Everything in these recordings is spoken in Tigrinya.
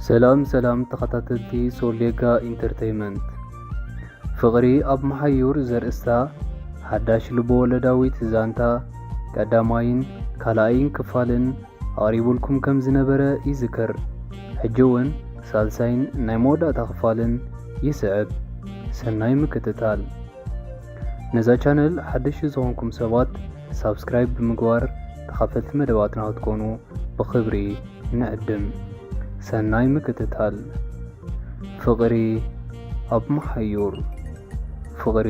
ሰላም ሰላም ተኸታተልቲ ሶሌጋ ኢንተርተይመንት። ፍቕሪ ኣብ መሓዩር ዘርእስታ ሓዳሽ ልቦወለዳዊት ዛንታ ቀዳማይን ካልኣይን ክፋልን ኣቕሪቡልኩም ከም ዝነበረ ይዝከር። ሕጂ እውን ሳልሳይን ናይ መወዳእታ ክፋልን ይስዕብ። ሰናይ ምክትታል። ነዛ ቻነል ሓደሽቲ ዝኾንኩም ሰባት ሳብስክራይብ ብምግባር ተኻፈልቲ መደባትና ክትኮኑ ብኽብሪ ንዕድም። ሰናይ ምክትታል። ፍቕሪ ኣብ መሓዩር። ፍቕሪ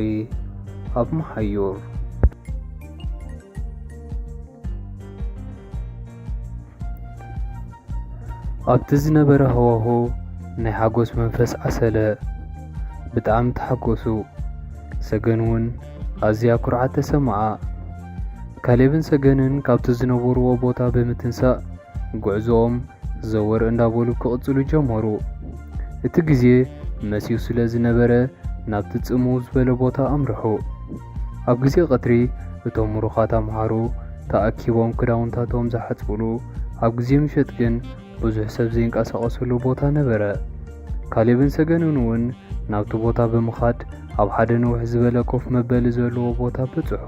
ኣብ መሓዩር። ኣብቲ ዝነበረ ሃዋሁ ናይ ሓጎስ መንፈስ ዓሰለ። ብጣዕሚ ተሓጎሱ። ሰገን እውን ኣዝያ ኩርዓት ተሰምዓ። ካሌብን ሰገንን ካብቲ ዝነበርዎ ቦታ ብምትንሳእ ጉዕዞኦም ዘወር እንዳበሉ ክቕጽሉ ጀመሩ። እቲ ግዜ መሲዩ ስለ ዝነበረ ናብቲ ጽምው ዝበለ ቦታ ኣምርሑ። ኣብ ግዜ ቀትሪ እቶም ምሩኻት ኣምሓሩ ተኣኪቦም ክዳውንታቶም ዝሓጽብሉ፣ ኣብ ግዜ ምሸት ግን ብዙሕ ሰብ ዘይንቀሳቐሰሉ ቦታ ነበረ። ካሌብን ሰገንን እውን ናብቲ ቦታ ብምኻድ ኣብ ሓደ ንውሕ ዝበለ ኮፍ መበሊ ዘለዎ ቦታ በጽሑ።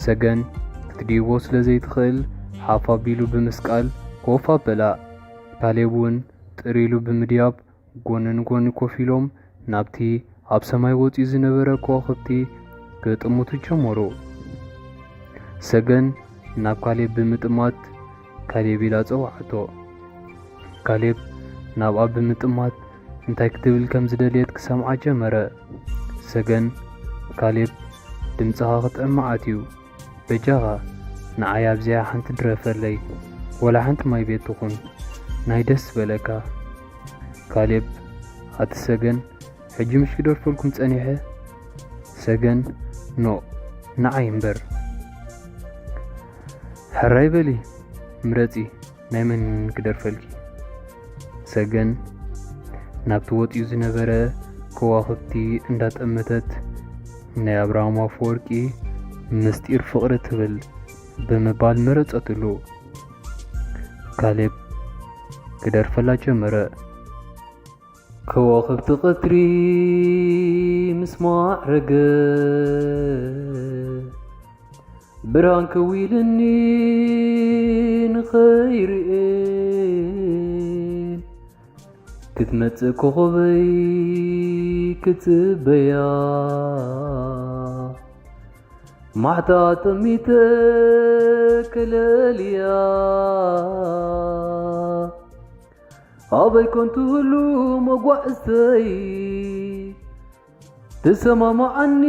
ሰገን ክትድይቦ ስለ ዘይትኽእል ሓፍ ኣቢሉ ብምስቃል ኮፍ ኣበላ። ካሌብ እውን ጥር ኢሉ ብምድያብ ጎኒ ንጎኒ ኮፍ ኢሎም ናብቲ ኣብ ሰማይ ወጺኡ ዝነበረ ከዋኽብቲ ክጥምቱ ጀመሩ። ሰገን ናብ ካሌብ ብምጥማት ካሌብ ኢላ ጸውዓቶ። ካሌብ ናብኣ ብምጥማት እንታይ ክትብል ከም ዝደልየት ክሰምዓ ጀመረ። ሰገን፣ ካሌብ ድምጽኻ ክጥዕም መዓት እዩ። በጃኻ ንዓይ ኣብዚኣ ሓንቲ ድረፈለይ፣ ወላ ሓንቲ ማይ ቤት ትኹን፣ ናይ ደስ ዝበለካ። ካሌብ፣ ኣቲ ሰገን፣ ሕጂ ምሽ ክደርፈልኩም ጸኒሐ? ሰገን፣ ኖእ፣ ንዓይ እምበር። ሕራይ በሊ፣ ምረጺ፣ ናይ መን ክደርፈልኪ? ሰገን ናብቲ ወጺኡ ዝነበረ ከዋኽብቲ እንዳጠመተት፣ ናይ ኣብርሃም ኣፈወርቂ ምስጢር ፍቕሪ ትብል ብምባል መረጸትሉ። ካሌብ ክደርፈላ ጀመረ። ከዋኽብቲ ቀትሪ ምስ ማዕረገ፣ ብርሃን ከዊልኒ ንኸይርእን፣ ክትመጽእ ኮኸበይ ክጽበያ፣ ማሕታ ጠሚተ ከለልያ። ኣበይ ኮን ትህሉ መጓዕዝተይ፣ ተሰማማዓኒ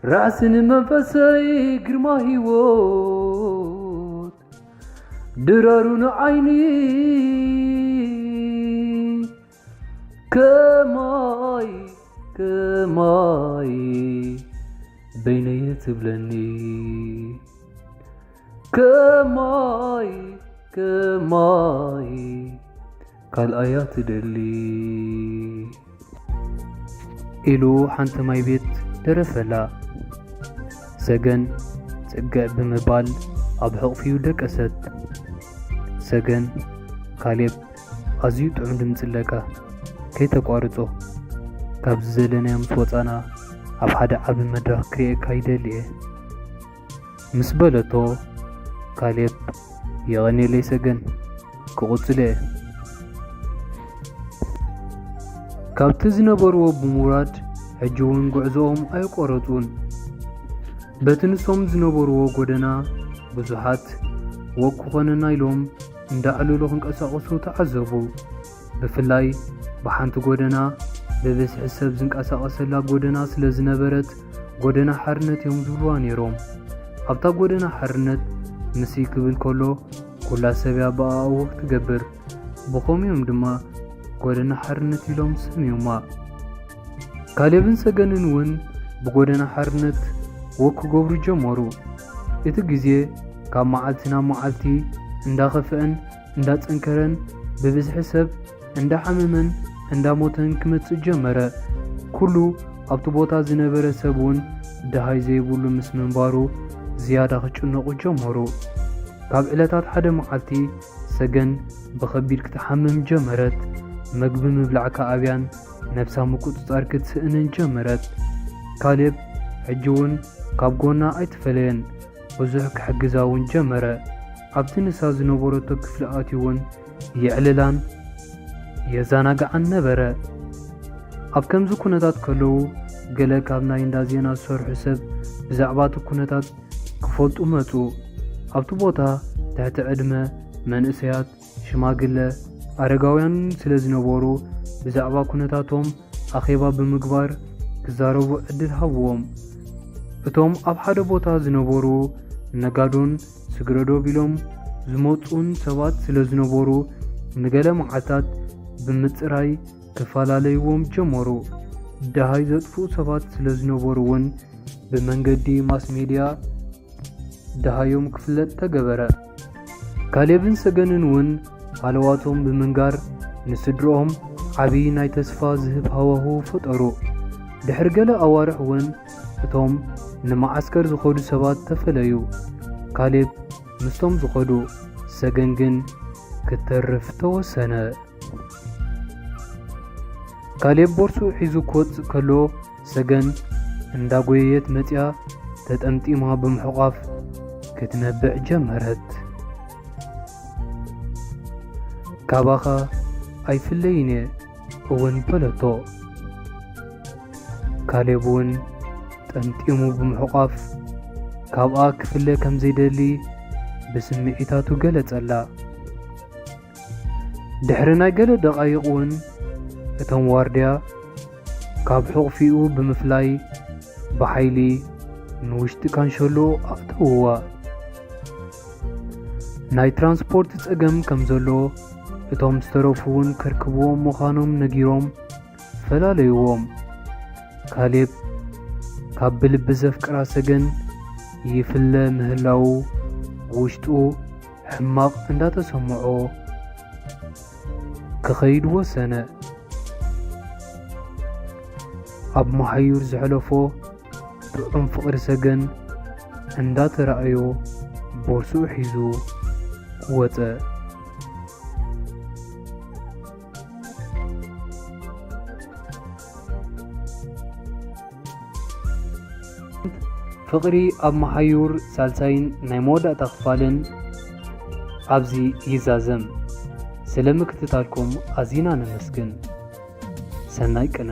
ራዕሲ ንመንፈሰይ፣ ግርማ ህይወት ድራሩ ንዓይኒ። ከማይ ከማይ በይነየ ትብለኒ። ከማይ ከማይ ካልኣያ ትደሊ። ኢሉ ሓንቲ ማይ ቤት ደረፈላ። ሰገን ጽግዕ ብምባል ኣብ ሕቕፊኡ ደቀሰት። ሰገን፣ ካሌብ፣ ኣዝዩ ጥዑም ድምጺ ኣለካ፣ ከይተቋርጾ። ካብዚ ዘለናዮ ምስ ወጻና ኣብ ሓደ ዓቢ መድረኽ ክርእየካ ይደሊ እየ። ምስ በለቶ፣ ካሌብ፣ የቐንየለይ ሰገን፣ ክቕጽል እየ። ካብቲ ዝነበርዎ ብምውራድ፣ ሕጂ እውን ጉዕዞኦም ኣየቋረጹን። በቲ ንሶም ዝነበርዎ ጎደና ብዙሓት ወክ ክኾነና ኢሎም እንዳዕለሉ ክንቀሳቐሱ ተዓዘቡ። ብፍላይ ብሓንቲ ጎደና ብብዝሒ ሰብ ዝንቀሳቐሰላ ጎደና ስለ ዝነበረት፣ ጎደና ሓርነት እዮም ዝብልዋ ነይሮም። ኣብታ ጎደና ሓርነት ምስይ ክብል ከሎ፣ ኩላ ሰብ እያ ብኣኣ ወክ ትገብር። ብኸምኡ እዮም ድማ ጎደና ሓርነት ኢሎም ሰምዮማ። ካሌብን ሰገንን እውን ብጎደና ሓርነት ወክ ክገብሩ ጀመሩ። እቲ ግዜ ካብ መዓልቲ ናብ መዓልቲ እንዳኸፍአን እንዳጸንከረን፣ ብብዝሒ ሰብ እንዳሓመመን እንዳሞተን ክመጽእ ጀመረ። ኩሉ ኣብቲ ቦታ ዝነበረ ሰብ እውን ደሃይ ዘይብሉ ምስ ምንባሩ ዝያዳ ክጭነቑ ጀመሩ። ካብ ዕለታት ሓደ መዓልቲ ሰገን ብኸቢድ ክትሓምም ጀመረት። መግቢ ምብላዕ ከኣብያን ነብሳ ምቁጽጻር ክትስእንን ጀመረት። ካሌብ ሕጂ እውን ካብ ጎና ኣይተፈለየን። ብዙሕ ክሕግዛ እውን ጀመረ። ኣብቲ ንሳ ዝነበረቶ ክፍሊ ኣትዩ እውን የዕልላን የዘናግዓን ነበረ። ኣብ ከምዚ ኩነታት ከለዉ፣ ገለ ካብ ናይ እንዳ ዜና ዝሰርሑ ሰብ ብዛዕባ እቲ ኩነታት ክፈልጡ መጹ። ኣብቲ ቦታ ትሕቲ ዕድመ፣ መንእሰያት፣ ሽማግለ፣ ኣረጋውያን ስለ ዝነበሩ፣ ብዛዕባ ኩነታቶም ኣኼባ ብምግባር ክዛረቡ ዕድል ሃብዎም። እቶም ኣብ ሓደ ቦታ ዝነበሩ ነጋዶን ስግረ ዶብ ኢሎም ዝመጹን ሰባት ስለ ዝነበሩ፣ ንገለ መዓልታት ብምጽራይ ክፈላለይዎም ጀመሩ። ደሃይ ዘጥፍኡ ሰባት ስለ ዝነበሩ እውን ብመንገዲ ማስ ሜድያ ደሃዮም ክፍለጥ ተገበረ። ካሌብን ሰገንን እውን ሃለዋቶም ብምንጋር ንስድርኦም ዓቢ ናይ ተስፋ ዝህብ ሃዋህው ፈጠሩ። ድሕሪ ገለ ኣዋርሕ እውን እቶም ንመዓስከር ዝኸዱ ሰባት ተፈለዩ። ካሌብ ምስቶም ዝኸዱ፣ ሰገን ግን ክተርፍ ተወሰነ። ካሌብ ቦርሱ ሒዙ ክወጽእ ከሎ፣ ሰገን እንዳጎየየት መጺኣ ተጠምጢማ ብምሕቋፍ ክትነብዕ ጀመረት። "ካባኻ ኣይፍለይን እየ እውን" በለቶ። ካሌብ እውን ጠምጢሙ ብምሕቋፍ ካብኣ ክፍለ ከም ዘይደሊ ብስምዒታቱ ገለጸላ። ድሕሪ ናይ ገለ ደቓይቕ እውን እቶም ዋርድያ ካብ ሕቑፊኡ ብምፍላይ ብሓይሊ ንውሽጢ ካንሸሎ ኣእተውዋ። ናይ ትራንስፖርት ጸገም ከም ዘሎ እቶም ዝተረፉ እውን ከርክብዎም ምዃኖም ነጊሮም ፈላለይዎም። ካሌብ ካብ ብልቢ ዘፍቅራ ሰገን ይፍለ ምህላዉ ውሽጡ ሕማቕ እንዳተሰምዖ ክኸይድ ወሰነ። ኣብ መሃዩር ዘሕለፎ ጥዑም ፍቕሪ ሰገን እንዳተራእዮ ቦርሱኡ ሒዙ ወጸ። ፍቕሪ ኣብ መሃዩር ሳልሳይን ናይ መወዳእታ ክፋልን ኣብዚ ይዛዘም። ስለ ምክትታልኩም ኣዚና ነመስግን። ሰናይ ቅነ።